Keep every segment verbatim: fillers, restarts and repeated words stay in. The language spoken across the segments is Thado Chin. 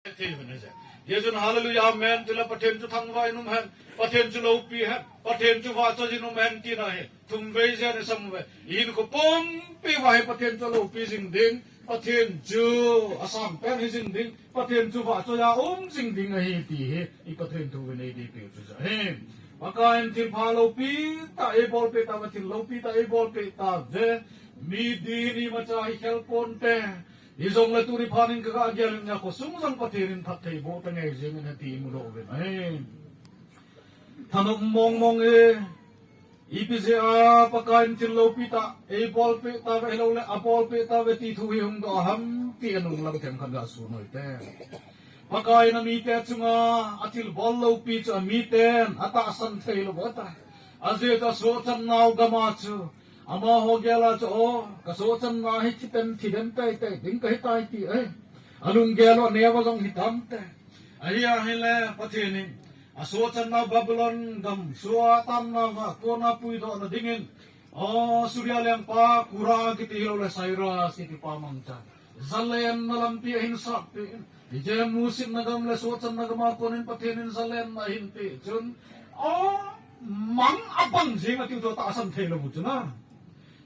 Thei uvin ahi. Jesun hallelujah, amen, tile Pathen chu thangvah in um hen, Pathen chu loupi hen, Pathen chu vahchoi in um hen tina hi. Thum vei jen isam uve. Ihinkho pumpi uva hi Pathen chu aloupi jing ding, Pathen chu asangpen hi jing ding, Pathen chu vahchoi a um jing ding ahi ti hi, i Pathen thu uvin eideipiu chu ahi. Pakaiyin thilpha loupi tah eibolpeh tauve, thil loupi tah eibolpeh tauve. Mi din imacha hi khel ponte. Hijongle tuni phat in kaga gel in, khosung jong Pathen in phatthei boh tange jeng in ati imu lou uvin ahi. Thanop mong mong e, ipi jeh a Pakaiyin thil loupi tah eibolpeh tauve, ahilouleh abolpeh tauve ti thu hi hung doh ham ti anung lam themkhat gasei u hite. Pakaiyin amite chunga athilbol loupi chu amiten atahsan thei lou ahitai. Ajeh chu asohchan nau gam a chu amaho gel a chu, o, kasohchan na hi thiten thiden teitei ding kahitai ti ahi. Alunggel u aneo jong hitante. Ahi ahile Pathen in asohchan nau Babylon gam soh a tan nauva kona puidoh na dingin, o, Syria lengpa Kura kiti hilouleh Cyrus kiti pa mangchan jalenna lampi ahin sapeh in, hiche musitna gam le sohchanna gam a konin Pathen in jalenna ahin peh chun, o, mang abang jeng atiu chu tahsan thei lou u chu na.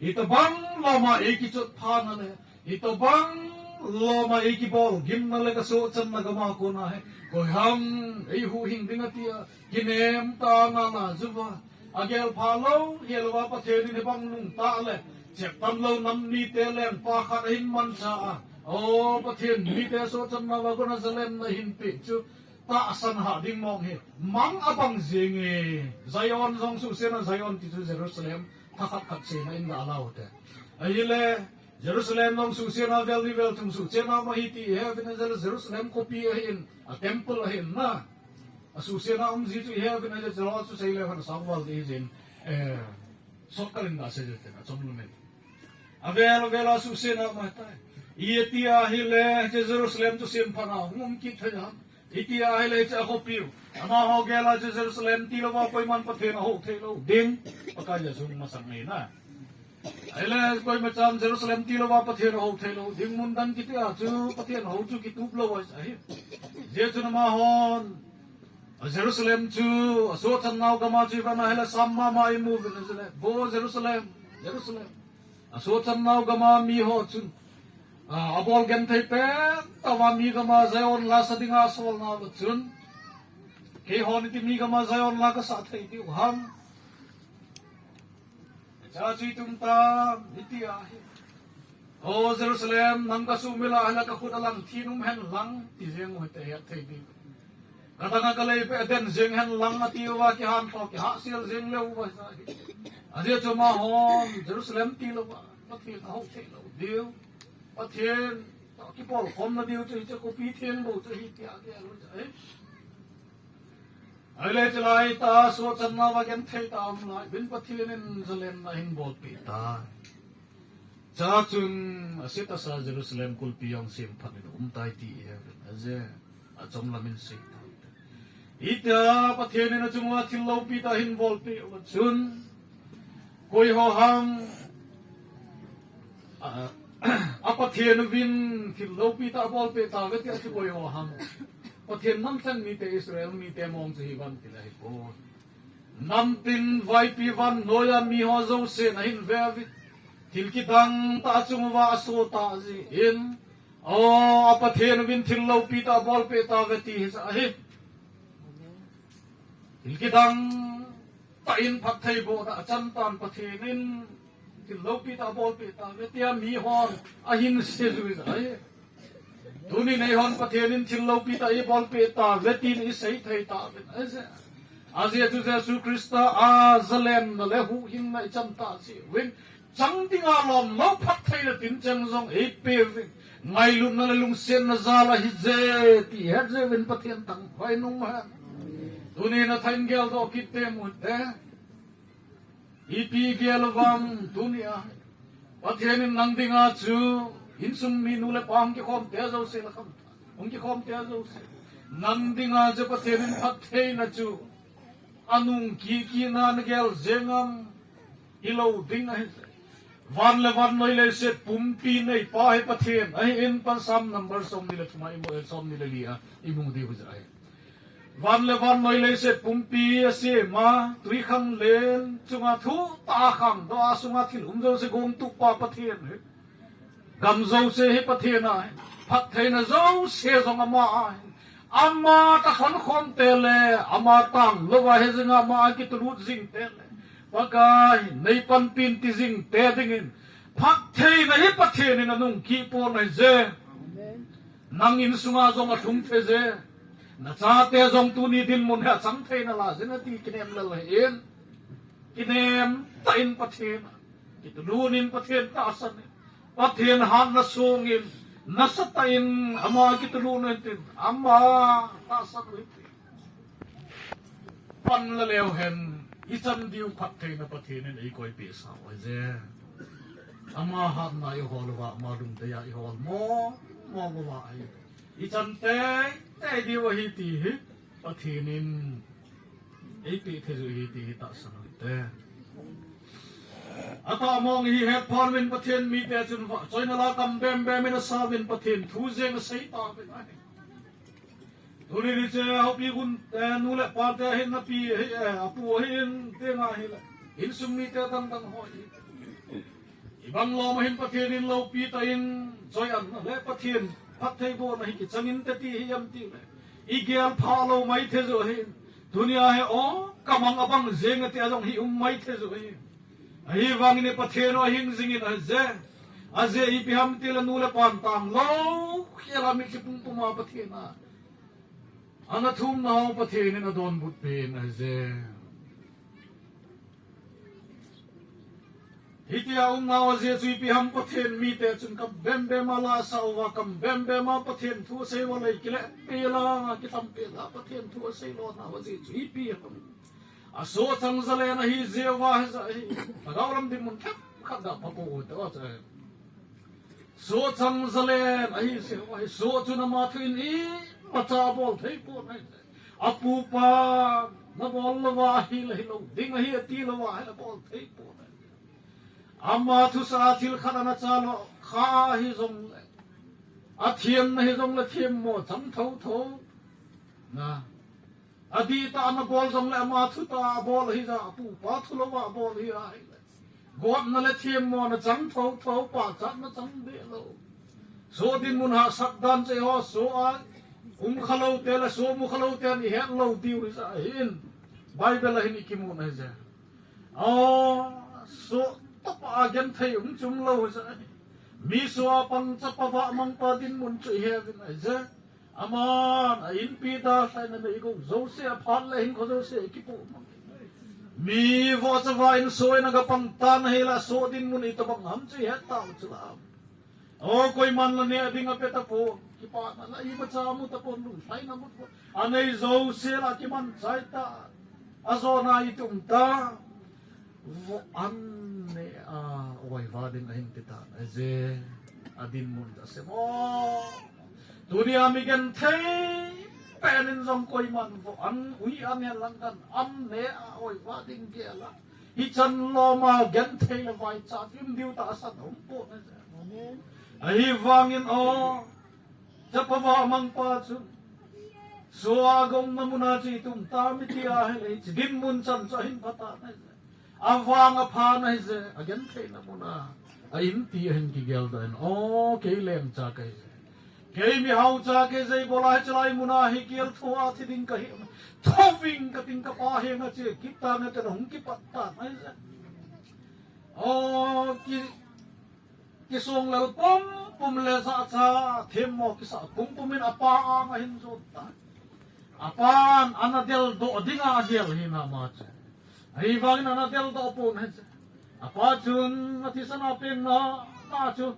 Hitobang lom a eikichotphana le, hitobang lom a eikibol gimna le kasohchanna gam a kona hi koiham eihuhhing ding atia kinem tah a angaijin uva, agel phalou, hilouva Pathen in hibang nungtah le cheptan lou nam mite lengpa khat ahin mancha a, o, Pathen mite sohchan nauva kona jalenna ahin peh chu tahsan hah ding mong hi mang abang jeng e. Zion jong suhsetna, Zion ti chu Jerusalem thakhat khat sena in la lau te. Ahile Jerusalem jong suhsetna vel ni vel thum suhsetna ma hi ti ihet uvin ahile Jerusalem khopi ahin, a temple ahin na. Asuhsetna umji chu ihet uvin ahile, Jerusalem chu seileu hen asang val ding ahin, eh, shortcut in gasei ding te na, chomlam in. Avel avel a suhsetna ma tai. Iti ahile hiche Jerusalem chu semphat a hung um kit thei ham? Iti ahile hiche akhopiu, amaho gel a chu Jerusalem tilouva koiman Pathen ahou thei lou ding. Pakai Jesu masang nei na. Ahile koimachan Jerusalem tilouva Pathen ahou thei lou ding, mun dang kiti a chu Pathen hou chu kitup lou ahi. Hijeh chun amahon a Jerusalem chu asohchan nau gam a chu ivet na ahile sam mama imu uvin ahile, vo Jerusalem, Jerusalem, asohchan nau gam a miho chun, a, abol genthei pen tah uva mi gam a Zion la sa dinga asol nauva chun, keihon iti mi gam a Zion la kasa thei diu ham? Cha chu itum tam, iti ahi. O Jerusalem, nang kasuhmil a ahile kakhut a lang thin um hen lang, ti jeng u hite, het thei ding. Kadang a kalei peh den jeng hen lang atiuva, kihantho, kihahsel jeng leu uva ahi. Ajeh chu amahon Jerusalem tilouva Pathen ahou thei lou diu, Pathen toh kipolkhomna diu chu hiche khopi theng bou chu ahi tia agel u ahi. Ahile chulai tah a sohchan nauva genthei tah a um lai uvin Pathen in jalenna ahin bolpeh tai. Chuchun asetasa Jerusalem kulpi jong semphat in um tai ti ihet uvin ahi. Achomlam in sei tai. Hitia Pathen in achunga thil loupi tah ahin bolpeh uva chun, koiho ham, a, a Pathen uvin thil loupi tah abolpeh tauve tia chu koiho ham? Pathen namlhen mite, Israel mite mong chu hi vang tile ahipoi. Namtin vaipi vannoiya miho jousen ahin ve uvin, thil kidang tah achunguva asoh tah jeh in, o, a Pathen uvin thil loupi tah abolpeh tauve ti hi ahi. Thil kidang tah in phattheibohna achan tan, Pathen in thil loupi tah abolpeh tauve tia mihon ahin seijui ahi. Tuni neihon Pathen in thil loupi tah eibolpeh tauve tin isei thei tauvin ahi. Ajeh chu Jesu Christa a jalenna le huhhingna ichan tah jeh uvin, chang dinga lom lou phattheina tincheng jong eipeuvin, ngailutna le lungsetna jal ahije ti ihet jeh uvin Pathen thangvah in um hen. Tunin athain geldoh kit temu hite. Ipi gel uvem tunia? Pathen in nang dinga chu insung minu le pa hung kikhom te jouse le kham, hung kikhom te jouse, nang dinga chu Pathen in phattheina chu anung kiki na nagel jeng am? Hilou ding ahi. Van le vannoi leiset pumpi neipa hi Pathen ahin, Psalm number somni le thum a imu, eh, somni le li a imu diu ahi. Van le vannoi leiset pumpi asem a, twikhanglen chunga thutah a khangdoh a, asunga thil um jouse gongtupa Pathen ahi. Gam jouse hi Pathen ahi. Phattheina jouse jong ama ahi. Ama tah khonkhom te le, ama tang louva hejing a ama akitulut jing te le, Pakai, neipanpin ti jing te dingin, phattheina hi Pathen in anung kipon ahi je. Amen. Nang insunga jong alhung thei je. Nachate jong tuni dinmun hi achang thei nalai jin ati kinem lel ahin. Kinem tah in Pathen a kitulun in, Pathen tahsan in, Pathen hatna songin, nasatah in ama kitulun u hitin, ama tahsan u hitin. Pan la leu hen, ichan diu phattheina Pathen in eikoipeh sau ahi je. Ama hatna ihol uva, ama lungdei a ihol mong mong uva ahi. Ichan teitei diu ahi ti hi Pathen in eipeh thei u ahi ti hi tahsan u hite. Atah mong hi hetphat uvin Pathen mite chun vahchoina la kam bembem in asauvin Pathen thu jeng asei tauvin ahi. Tuni niche Haupi gun, eh, nu le pa te ahin, api ahi, eh, apu ahin, tenga hile, insung mite dangdang ho hi, ibang lom ahin Pathen in loupi tah in, choi-atna le Pathen phattheibohna hi kichang inte ti hi em tile, igel pha lou maithei u ahin. Tunia hi, o, kamang abang jeng e tia jong hi um maithei u ahin. Ahivangin i Pathen u ahing jingin ahi je. Ajeh ipi ham tile nu le pan tang lou khel a mitlhi pumpum a Pathen a ana thumna ho Pathen in adonbut pen ahi je. Hitia umnau ajeh chu ipi ham, Pathen mite chun kam bembem a la asauva, kam bembem a Pathen thu asei uva, lei kile pela, kitham pela Pathen thu asei lona ajeh chu ipi ham. Asoh chang zalen ahi jeh uva ahi je hi. Lhagao lam dinmun khat khat ga pha pou te o che. Soh chang zalen ahi jeh uva ahi. Soh chun ama thu in imacha abol thei pon ahi je. Apupa nabol louva ahile hilou ding ahi ati louva ahile abol thei pon ahi je. Ama thusah a thil khat ana cha lo kha hijongle, athiamna hijongle thiammo chang thotho. Na. Adihtah a ana bol jongle ama thutah a abol ahi ja, apupa thu louva abol ahi ahile, gotna le thiammona chang thotho, pachatna chang deh lou. Soh dinmun hahsat dan cheh ho, soh a um kha lou te le soh mu kha lou ten ihet lou diu ahi ja hin. Bible a hin ikimun ahi je. O, soh tapa a genthei um chu um lou ahi je. Mi soh a pang chapa vahmangpa dinmun chu ihe uvin ahi je. Aman a inpi dalhaina neigou jouse, aphat le hinkho jouse akipoh mang. Mi vohcha va in soh in aga pang tan ahile soh dinmun itobang ham chu ihet tau chu la. O, koiman la neh ding ape tapon, kipana la imacha mu tapon, lunglhaina mu tapon. Anei jouse la kiman chai ta. Ajona itum ta. Voh an neh a oiva ding ahin ti tan ahi je. Adinmun ta se mo. Tunia mi genthei pen in jong koiman voh an, ui an, hen lang kan an neh a oiva ding gel a. Hichan lom a genthei le vaichat um diu tahsan um pon ahi je. Amen. Ahivangin o, chapa vahmangpa chun soh a gomna mun a chu itum tam iti ahile, hiche dinmun chan chu ahin pha tan ahi je. Avang aphan ahi je, agentheina mun a, a inpi ahin kigel doh in, o, kei lengcha kahi je. Kei mihaucha kahi je, ibola hiche lai mun a hi gel thou a thi ding kahi. Thouving kating, kapa henga che kit tan ati le hung kipat tan ahi je. O, ki, kisong lel pumpum le jahcha themmo kisah pumpum in apa anga ahin jon tan. Apan ana deldoh dinga agel ahi nama chu. Ahivangin ana deldoh pon ahi je. Apa chun athisan a pengna, na chu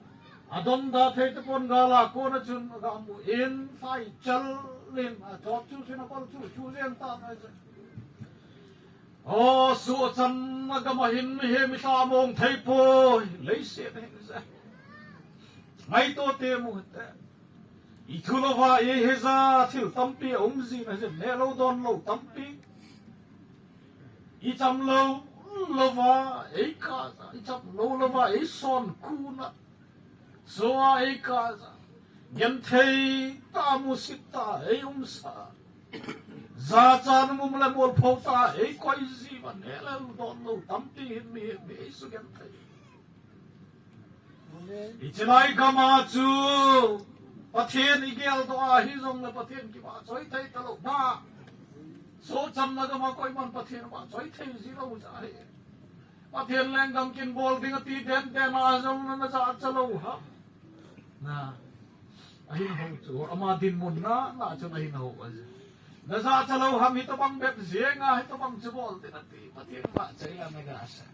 adonda thei tapon, gal a kona chun aga mu in, phaichal in, achop chu sin, akol chu chu jen tan ahi je. O, soh channa gam a hin mihem ilhamong thei poi, leiset ahi je. Ngaito temo hite. Ithu louva iheija thil tampi aum jin ahi je, neh lou don lou tampi. Icham lou Lova, ei ka, i chap lo lova, ei son kuna. Soa ei ka, genthei ta musit ta, ei umsa. Jachan mum le mol pho ta, ei koi ji van, he le don lo, tampi hin mi, mi, ei su genthei. Hiche lai gam a chu Pathen i geldoh a hijongle Pathen kivahchoi thei talou na. Sochamna gam a koiman Pathen vahchoi thei ji lou ja hi. Pathen lenggam kin bol ding ati den den a jong na, na jachat lou ham. Na. Ahin hou chu ama dinmun na, na chun ahin hou a. Na jachat lou ham, hitobang bep jeng a, hitobang chu bol ding ati. Pathen vahchoi la na ga sa.